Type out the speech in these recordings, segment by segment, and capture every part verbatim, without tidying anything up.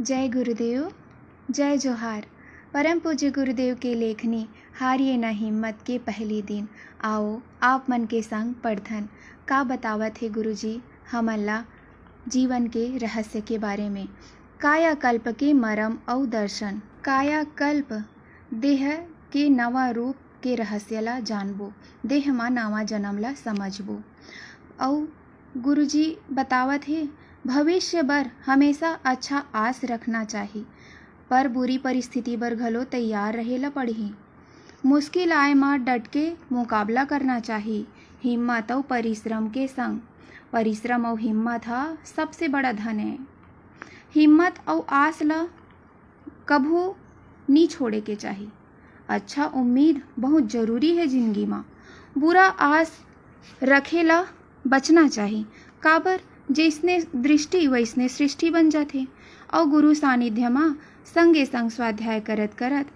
जय गुरुदेव, जय जोहार। परम पूज्य गुरुदेव के लेखनी हारिए न हिम्मत के पहली दिन। आओ, आप मन के संग पढ़थन। का बतावत हे गुरुजी हमन ला जीवन के रहस्य के बारे में? कायाकल्प के मरम अउ दर्शन। कायाकल्प देह के नवा रूप के रहस्य ला जानबो, देह मा नवा जन्म ला समझबो। अउ गुरुजी बतावत हे, भविष्य बर हमेशा अच्छा आस रखना चाही, पर बुरी परिस्थिति बर घलो तैयार रहे ला पड़ही। मुश्किल आए मा डट के मुकाबला करना चाही, हिम्मत अउ परिश्रम के संग। परिश्रम अउ हिम्मत ह सबसे बड़ा धन है। हिम्मत अउ आस ला कभू नी छोड़े के चाही। अच्छा उम्मीद बहुत जरूरी है जिंदगी मा। बुरा आस रखे ला बचना चाही, काबर जैसने दृष्टि वैसने सृष्टि बन जाथे। अउ गुरु सानिध्य मा संगे संग स्वाध्याय करत करत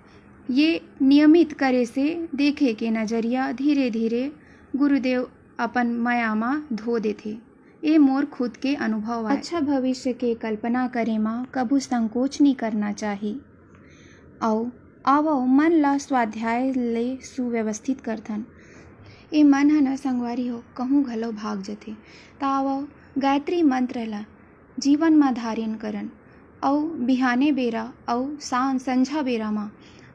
ये नियमित करे से देखे के नजरिया धीरे धीरे गुरुदेव अपन मया मा धो देथे। ए मोर खुद के अनुभव आय। अच्छा भविष्य के कल्पना करे मा कभू संकोच नी करना चाही। अउ आवव, मन ला स्वाध्याय ले सुव्यवस्थित करथन। ए मन ह न संगवारी हो, कहूँ घलो भाग जथे। त आवव, गायत्री मंत्र ला जीवन मा धारिन करन, अउ बिहाने बेरा अउ सांझ संझा बेरा मा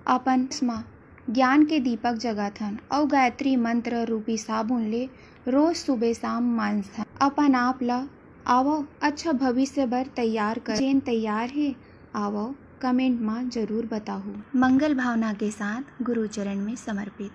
अपन मा ज्ञान के दीपक जगाथन, अउ गायत्री मंत्र रूपी साबुन ले रोज सुबह शाम मांजथन। अपन आप ला आवव, अच्छा भविष्य बर तैयार कर। जेन तैयार हे, आवव, कमेंट मा जरूर बताहू। मंगल भावना के साथ गुरु चरण में समर्पित।